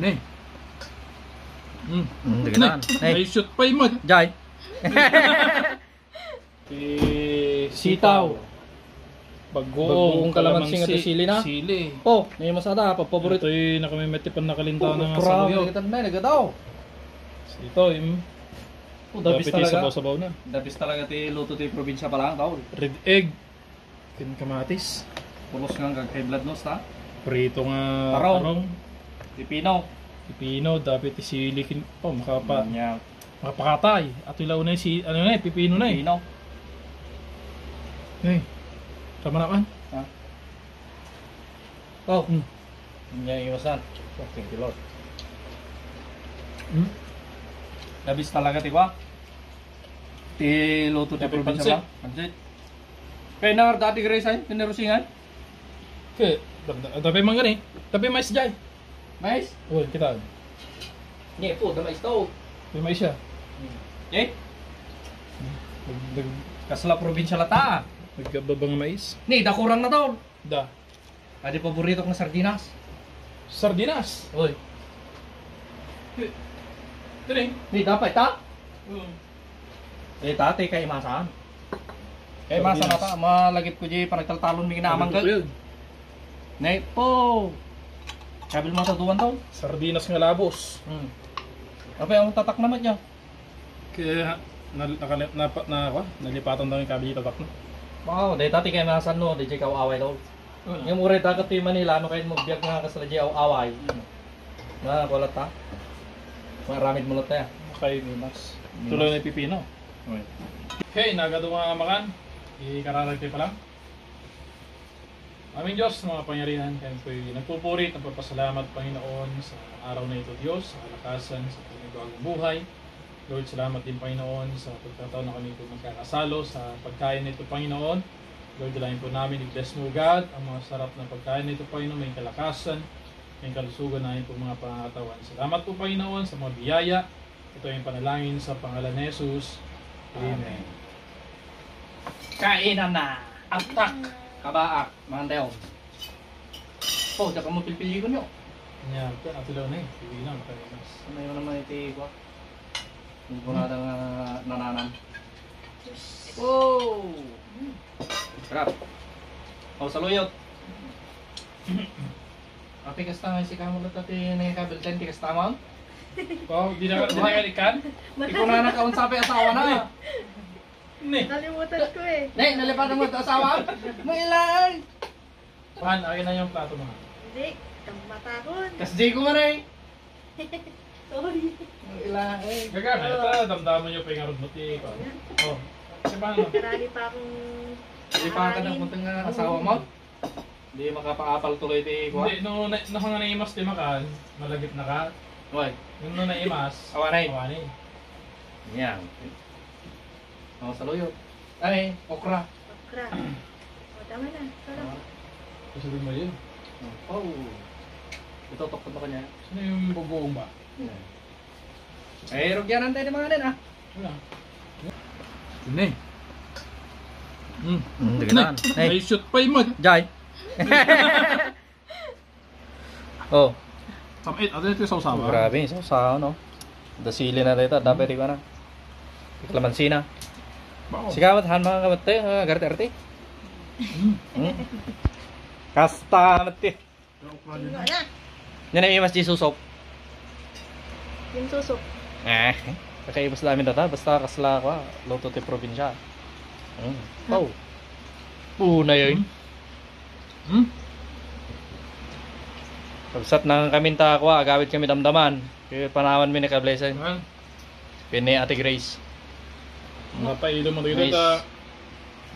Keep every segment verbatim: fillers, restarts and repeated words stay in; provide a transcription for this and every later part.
Ne. Mm. Mm, dagita. Ne. Ne. Ay, shoot pa imod. Jay. Eh, sitaw. Sitaw. Bagoong kalamansi nga ti sili na. Sili. Oh, ne masada, paborito. Ito'y nakamimiti pan nakalintaw na nga saluyot. Kita na, nagadaw. Ito, im. Oh, the best talaga. Sabaw-sabaw na. The best talaga ti luto ti probinsya pa lang, tol. Red egg. Ken kamatis. Pulos nga kag high blood nose, ta? Prito nga tarong. Tarong. Pipino. Pipino, dapit ti sili ken, oh, makapa-, makapakatay. Ato ilaw na si, ano na, eh, pipino na, eh. Pipino. Eh. Tama na kan? Ha? Oh. Hmm. Nya iwasan. Oh, thank you, Lord. Hmm? Labis talaga ti kwa. Ti luto ti probinsya pansit. Pansit. Kaya na dati Grace ay, pinarusingan? Ke, tapi man gani. Tapi mais jay. Mais? Uy, kita. Ni po, da mais to. May mais siya. Eh? Dag-, dag-, kasla probinsya lata. Nagkababa nga mais. Ni, dakurang na to. Da. Adi paborito nga sardinas. Sardinas? Uy. Ito ni. Ni, dapat ta? Oo. Eh, dati kay masan. Kay masan ata, malagip ko di panagtaltalon mi kinamang kag. Ito yun. Ne, po. Kabil mo sa duwan daw. Sardinas nga labos. Hmm. Apa yung tatak naman niya? Kaya, na, nakali-, napa-, na, kwa? Nalipatan daw yung kabil yung tatak na. Wow, dahil dati kay masan no, di jay kaw away daw. Wala. Yung uray dagat ti Manila, ano kayo magbiag nga kasla di aw-, away? Hmm. Na, wala ta. Maramid mo lang tayo. Kay Mimas. Mimas. Tuloy na pipino. Okay. Okay, nagado nga makan. Ikararag tayo pa lang. Aming Diyos, mga pangyarihan, kami po'y nagpupuri at nagpapasalamat, Panginoon, sa araw na ito, Diyos, sa kalakasan, sa panibagong buhay. Lord, salamat din, Panginoon, sa pagkataon na kami po magkakasalo sa pagkain na ito, Panginoon. Lord, dalangin po namin, i-bless mo, God, ang mga sarap na pagkain na ito, Panginoon, may kalakasan, may kalusugan na po mga pangatawan. Salamat po, Panginoon, sa mga biyaya. Ito ay panalangin sa pangalan ni Jesus. Amen. Amen. Kainan na. Atak. Kabaak. Mangan tayo. Oh, saka mo pilpiligon nyo. Nya, ito, ato daw na eh. Pili na, makalimas. Ano yun naman iti, kwa? Yung kunada nga nananan. Oh! Sarap. Oh, saluyot. Api kasta nga si Kamulot ati na yung kabilten, ti kasta mo? Oh, di na, di na kalikan? Ikunana ka unsa pay asawa na. Ne. Nakalimutan ko eh. Ne, nalipatan mo ito asawa? Mailan! Pan, akin na yung plato mo. Hindi, kamatakon. Kas di ko man eh. Sorry. Ang ila, eh. Gaga, oh. Ito, damdaman nyo pa yung arog mo, ti, ko. Oh. Kasi paano? Karali pa akong Lipatan ang aralin. Puting nga asawa mo? Di makapaapal tuloy ti kuwan? Hindi, no, na, no, nga naimas ti makan, malagip na ka. Why? Yung no naimas, awanay. Awanay. Yan. Oh, saluyot. Ay, okra. Okra. O, tama na. Sarap. Ah. Kasi di mo yun. Oh. Ito, tokpot na kanya. Sino yung bagoong ba? Yan. Eh, rugyanan tayo ng mga din, ah. Wala. Ini. Hmm. Hmm, dagdagan. Nay, hey. May shoot pa imod. Jay. Oh. Samit, ato ito yung sausawan. Grabe, sausawan, no? Dasili na dito, dapat ikaw na. Kalamansi na. Bao. Sigawat, han, mga kamatay, ah, garte-arte. Hmm. Hmm. Kasta, mati. Yung okra din. Nga na. Yan ang imas di susop. Yung susop. Eh, kakaimas namin data. Basta kasla ko, ah, luto ti probinsya. Hmm. Oh. Una yun. Hmm? Kabsat na kami ta, kwa, agawid kami damdaman. Kaya panawan mi ni Kablesen. Yan. Pini Ate Grace. Mga paido mo dito, Grace. Ta,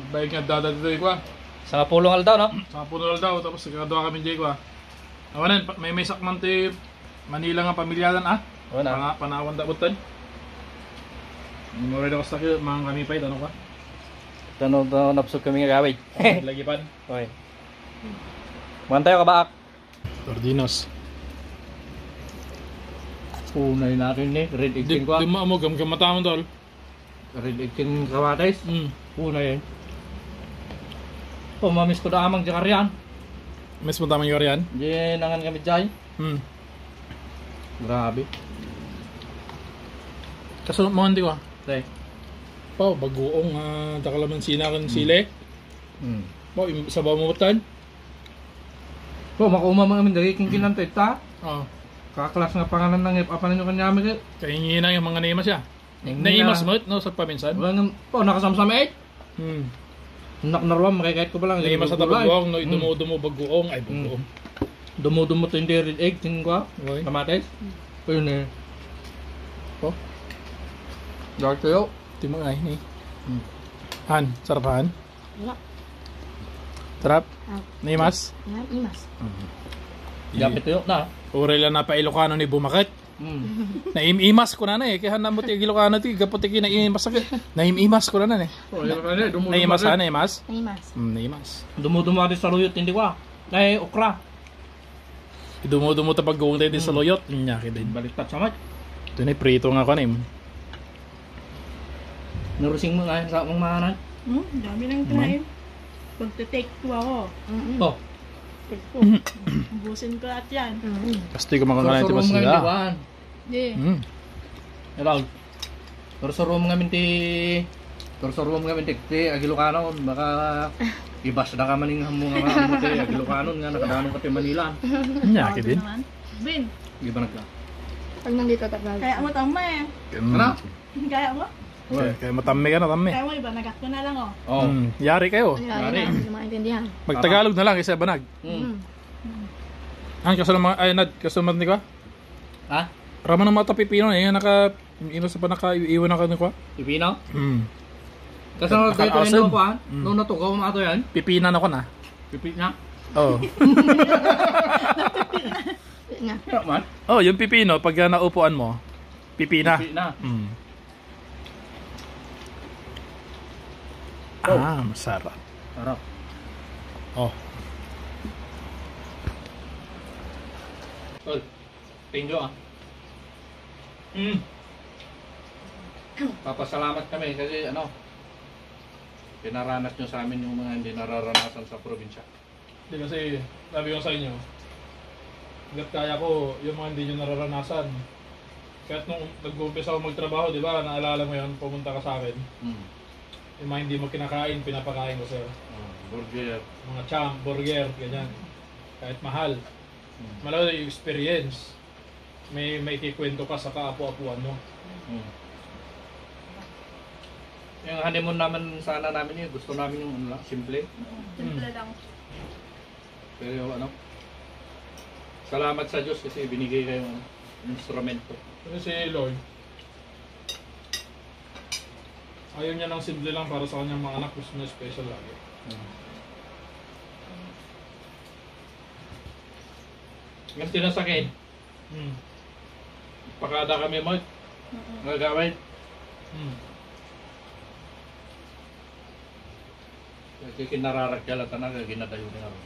nagbayag nga dada dito, kwa. Sa nga pulong aldaw, no? Sa nga pulong aldaw, tapos nagkakadwa kami dito, kwa. Awanan, pa-, may may sakman ti Manila nga pamilyadan, ah. Wala. Panga-, panawan da butan. Mura daw sa kami, mga kami pa ito, ano, kwa? Tano, tano, napsog kami nga gawid. Lagi pan. Okay. Mantayo ka, baak. Sardinas. Unay natin ni Red Egg Di, ken kwa. Di mo mo gamgamata mo, tol. Red Egg ken kamatis. Mm. Unay. Pamamis ko da amang di karian. Miss mo tamang yorian? Di nangan kami jay. Hmm. Grabe. Kasunod mo, hindi ko, ah. Te. Pao, bagoong, ah, dakal a mansina ken sili. Mm. Pao, im-, sabaw mo tan. Pao, makuha mo amin dagiti kinkinanto ita. Oo. Kaklas nga panganan ng ip-, apanan nyo kanyami kay. Kay hingi na yung mga naimas siya. Hingi na. Naimas mo, no, sa paminsan? Wala nga, pao, nakasamsam eh. Hmm. Nak naruam, makikit ko pa lang. Naimas sa gulay. Bagoong, no, mm, dumudumo bagoong, ay, mm, bagoong. Dumudumo to hindi red egg, tingin ko, ah. Oy. Kamatis. Ayun eh. Oh. Dahil sa'yo. Timang ay, ni. Hmm. Han, sarap, Han? Wala. Sarap? Ah. Naimas? Naimas. Mhm. Dapit tuyo na. Uray lang napa Ilocano ni bumakit. Mm. Naim-imas ko na na eh. Kaya hanam mo ti Ilocano ti, gapu ti kinaimas ka. Naim-imas ko na na eh. Oh, yun, ano, eh, dumudumo Naimas, eh. Ha? Naimas? Naimas. Mm, naimas. Dumudumo ati sa luyot, hindi ko, ah. Ay, okra. Dumudumo ta pagguwang tayo di sa luyot. Nya, kita. Baliktad sa mat. Ito na, prito nga ko na eh. Narusing mo nga sa akong mahanay. Hmm, dami nang kain. Magte-take two ako. Mm-mm. Oh. Take two. Ubusin ko at yan. Mm-mm. Kastoy ko makakalain ti Suro-suro mo nga masira. Hindi, kuwan. Di. Mm. Hello. Suro-suro mo nga minti. Suro-suro mo nga minti. Ti Agilokano, baka ibas da ka maning hammo nga mga minti Agilokano nga nakadanon ka ti Manila. Nya, Ako kidin. Naman. Bin. Di ba nagka? Pag nandito, Tagalog. Kaya mo tama eh. Mm. Ano? Kaya mo? Kaya, kaya matammi ka na, tammi. Kaya mo, iba, nagat ko na lang, oh. Oh. Mm, yari kayo. Ay, yari Yari. Na, hindi maintindihan. Magtagalog na lang, kaysa banag. Mm. Mm. Ang kaso ng mga, ay, Nad, kaso ng mga, Ha? Rama ng mata pipino, eh, naka, ino sa panaka, iwan na ka ni kwa? Pipino? Mm. Kaso Naka-, dito rin nakaasim. Ako, ah. Mm. No, natugaw mo ato yan? Pipina na ko na. Pipi na? Oo. Nga. Ano man? Oh, yung pipino, pag, ah, naupuan mo, pipina. Pipi na. Mm. Oh. Ah, masarap. Sarap. Oh. Tol, thank you, ah. Mm. Papasalamat kami kasi, ano, pinaranas nyo sa amin yung mga hindi nararanasan sa probinsya. Di kasi, sabi ko sa inyo, hanggat kaya ko, yung mga hindi nyo nararanasan. Kahit nung nag-uumpisa ako magtrabaho, di ba, naalala mo yun, pumunta ka sa akin. Hmm. Yung mga hindi mo kinakain, pinapakain ko sa'yo. Oh, burger. Mga champ, burger, ganyan. Kahit mahal. Hmm. Malayo yung experience. May, may kikwento ka sa kaapu-apuan mo. Hmm. Yung honeymoon naman sana namin yun, gusto namin yung ano lang, simple. Simple Hmm. lang. Pero ano, salamat sa Diyos kasi binigay kayong ano, instrumento. Kasi si Lord, ayaw niya ng simple lang para sa kanyang mga anak, gusto niya special lagi. Hmm. Yung sinasakit, Hmm. Pakada kami mo. Mm-mm. Nga gamit. Hmm. Kasi kinararagkala talaga, ginadayo na ako.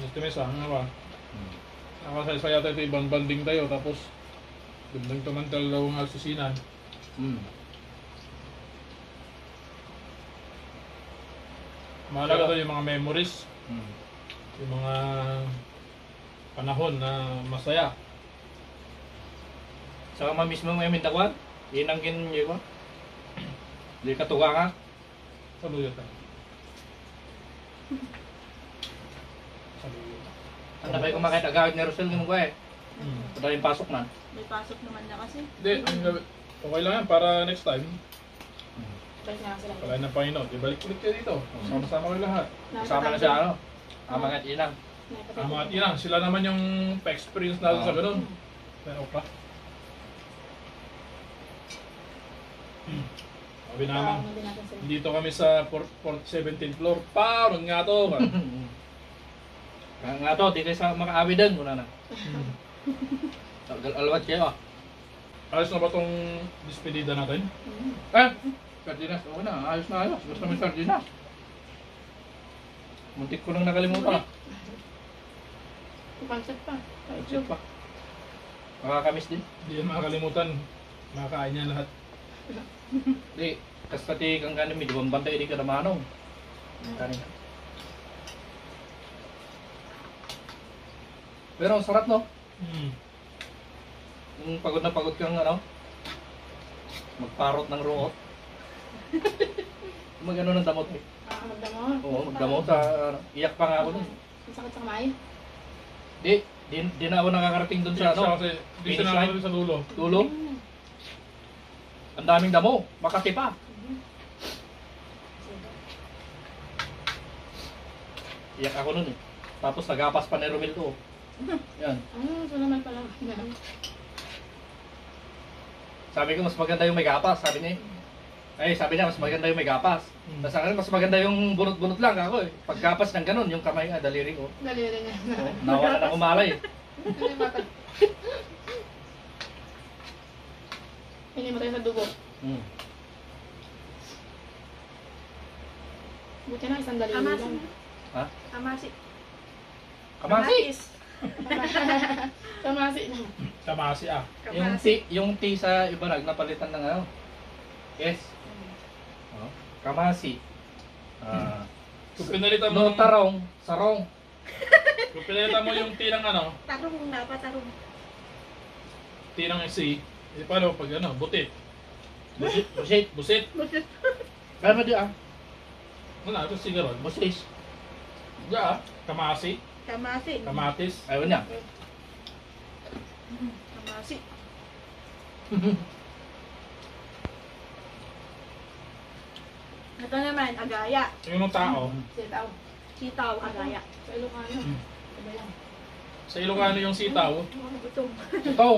Ito may sanga ba? Hmm. Nakasaysaya tayo, ito ibang banding tayo, tapos banding tumantal daw nga sisinan. Hmm. Mahalaga Kaya to yung mga memories, Hmm. yung mga panahon na masaya. Saka mamiss mo ngayon, minta kwan? Inang kin, yun ko? Di ka tuga nga? Saluyot na. Saluyot. Ang napay ko makita agawid ni Rosel, ngayon ko eh. Hmm. Padala yung pasok na. May pasok naman niya kasi. Hindi, ang gawin, okay lang yan para next time. Balik na lang sila. Wala nang Panginoon. Ibalik ulit kayo dito. Sama-sama kayo lahat. Kasama na siya, ano? Ama at inang. Ama at inang, sila naman yung pa-experience natin sa Oo. Ganun. Pero pa. Sabi naman, Parang hindi natin sila. Dito kami sa fourth, fourth, seventeenth floor. Parang nga to. Kaya nga to, di kayo sa makaawid din, muna na. Hmm. Tagal alwat kayo, ah. Ayos na ba tong despedida natin? Mm. Eh, sardinas, okay na. Ayos na ayos. Basta may sardinas. Muntik ko nang nakalimutan. Pancit pa. Pancit pa. Makakamiss din. Hindi yan makakalimutan. Makakain niya lahat. Di, kasta ti kang kanin, medyo bambantay, di ka namanong. Mm. Kanin. Pero ang sarap, no? Mm. Yung pagod na pagod kang ano, magparot ng ruot. Magano ng damot eh. Ah, magdamo. Oo, magdamo sa ano. Iyak pa nga ako dun. Ang sakit sa kamay. Di, di, di na ako nakakarating dun sa ano. Kasi, di finish siya line. Sa dulo. Dulo. Mm. Ang daming damo, makati pa. Iyak ako nun eh. Tapos nagapas pa ni Romel to. Yan. Ah, so naman pala. Sabi ko, mas maganda yung may gapas, sabi niya. Ay, sabi niya, mas maganda yung may gapas. Hmm. Tapos sa akin, mas maganda yung bunot-bunot lang ako eh. Paggapas ng ganun, yung kamay, ah, daliri ko. Daliri niya. Oh, nawala na kumalay. Hindi matay. Hindi matay sa dugo. Hmm. Buti na, isang daliri lang. Kamasi. Ha? Kamasi. Kamasi. Kamatis. Kamasi na. Kamasi, ah. Yung Kamasi. T, yung T sa Ibarag napalitan ng ano? S. Oh, kamasi. Ah, Kung pinalitan mo no ng tarong, sarong. Kung pinalitan mo yung T ng ano? Tarong, napa tarong. T ng C, eh, paano pag ano? Butit. Busit, busit. Busit. Busit. Kaya ba di ah? Wala, ito siguro. Busis. Diya, ah. Kamasi. Kamasi. Kamatis. Ayaw niya. Mm, kamasi. Ito naman, agaya. Yung tao. Sitaw. Sitaw, agaya. Sa Ilocano. Hmm. Ano ba yan? Sa Ilocano yung sitaw. Ano, gutom. Sitaw.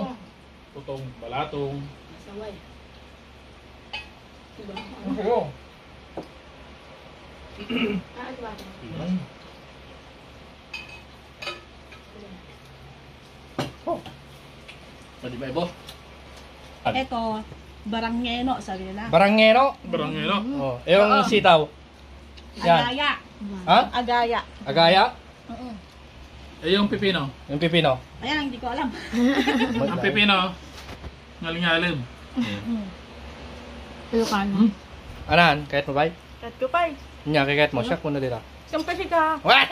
Putong, balatong. Masaway. Diba? Ang sayo. Ah, diba? Mm. Oh. Pwede ba, Ibo? Eto, barangeno, sabi nila. Barangeno? Barangeno. Mm. Oh, yung Oo. Sitaw. Yan. Agaya. Ha? Agaya. Agaya? Oo. Eh, yung pipino? Yung pipino? Ayan, hindi ko alam. Ang pipino, ngalingalim. Mm. Ilocano. Hmm? Anan, kahit mo, bay? Kahit ko, pay. Nya, kay kahit mo, siya kuno dira. Siyempre, siya ka. Wah!